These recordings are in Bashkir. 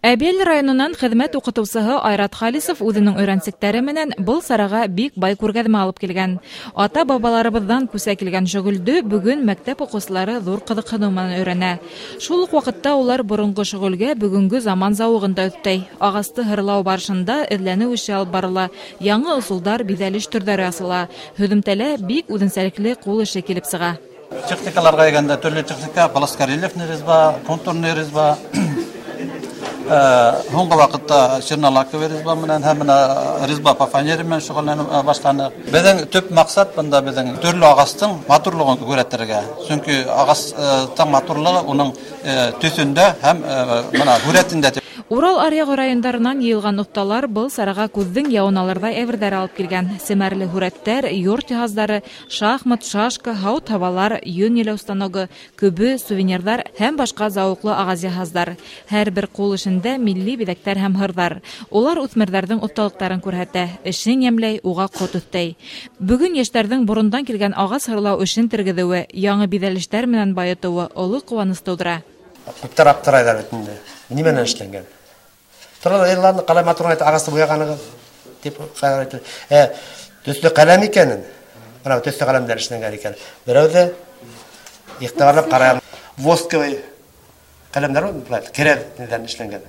Әбйәлил районынан хеҙмәт уҡытыусыһы Айрат Халисов үҙенең өйрәнсектәре менән был сараға бик бай күргәҙмә алып килгән. Ата-бабаларыбыҙҙан күсә килгән шөғөлдө бөгөн мәктәп уҡыусылары ҙур ҡыҙыҡһыныу менән өйрәнә. Шул уҡ ваҡытта улар боронғо шөғөлгә бөгөнгө заман зауығын да өҫтәй. Ағасты һырлау барышында эҙләнеү эше алып барыла, яңы ысулдар, биҙәлеш төрҙәре асыла. Һөҙөмтәлә бик үҙенсәлекле ҡул эше килеп сыға. Техникаларға килгәндә төрлө техника, плоскорельефный резьба, контурный резьба, һуңғы ваҡытта чернолаковый резьба менән һәм бына резьба по фанере менән шөғөлләнә башланыҡ. Беҙҙең төп маҡсат бында беҙҙең төрлө ағастың матурлығын күрһәтергә. Сөнки ағастың матурлығы уның төҫөндә һәм бына һүрәтендә. Урал аръяғы райондарынан йыйылған оҫталар был сараға күҙҙең яуын алырҙай әйберҙәр алып килгән. Семәрле һүрәттәр, йорт йыһаздары, шахмат, шашка, һауыт-һабалар, йөн еләү станогы, көбө, сувенирҙар һәм башҡа зауыҡлы ағас йыһаздар. Һәр бер ҡул эшендә милли биҙәктәр һәм һырҙар. Улар үҫмерҙәрҙең оҫталыҡтарын күрһәтә, эшен йәмләй, уға ҡот өҫтәй. Бөгөн йәштәрҙең борондан килгән ағас һырлау эшен тергеҙеүе, яңы биҙәлештәр менән байытыуы оло ҡыуаныс тыуҙыра. Күптәр аптырайҙар бит инде. Нимәнән эшләнгән? Торалар, ҡалай матур ағасты буяғанығыҙ тип төҫлө ҡәләм икәнен, бына төҫлө ҡәләмдәр эшләнгән икән. Берәү ҙә иғтибарлап ҡарай. Восковый ҡәләмдәр бар, керәҙҙән эшләнгән.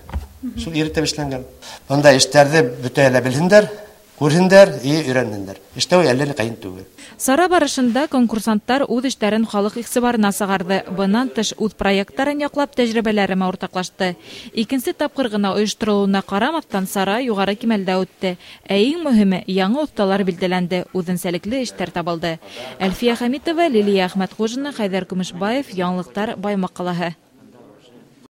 Шул иретеп эшләнгән. Бындай эштәрҙе бөтәһе лә белһендәр, күрһендәр, өйрәнһендәр. Эшләү әллә ни ҡыйын түгел. Сара барышында конкурсанттар үҙ эштәрен халыҡ иғтибарына сығарҙы. Бынан тыш үҙ проекттарын яҡлап тәжрибәләре менән уртаҡлашты. Икенсе тапҡыр ғына ойошторолоуына ҡарамаҫтан сара юғары кимәлдә үтте. Ә иң мөһиме яңы оҫталар билдәләнде, үҙенсәлекле эштәр табылды. Әлфиә Хәмитова, Лилиә Әхмәтҡужина, Хәйҙәр Көмөшбаев, Яңылыҡтар, Баймаҡ ҡалаһы.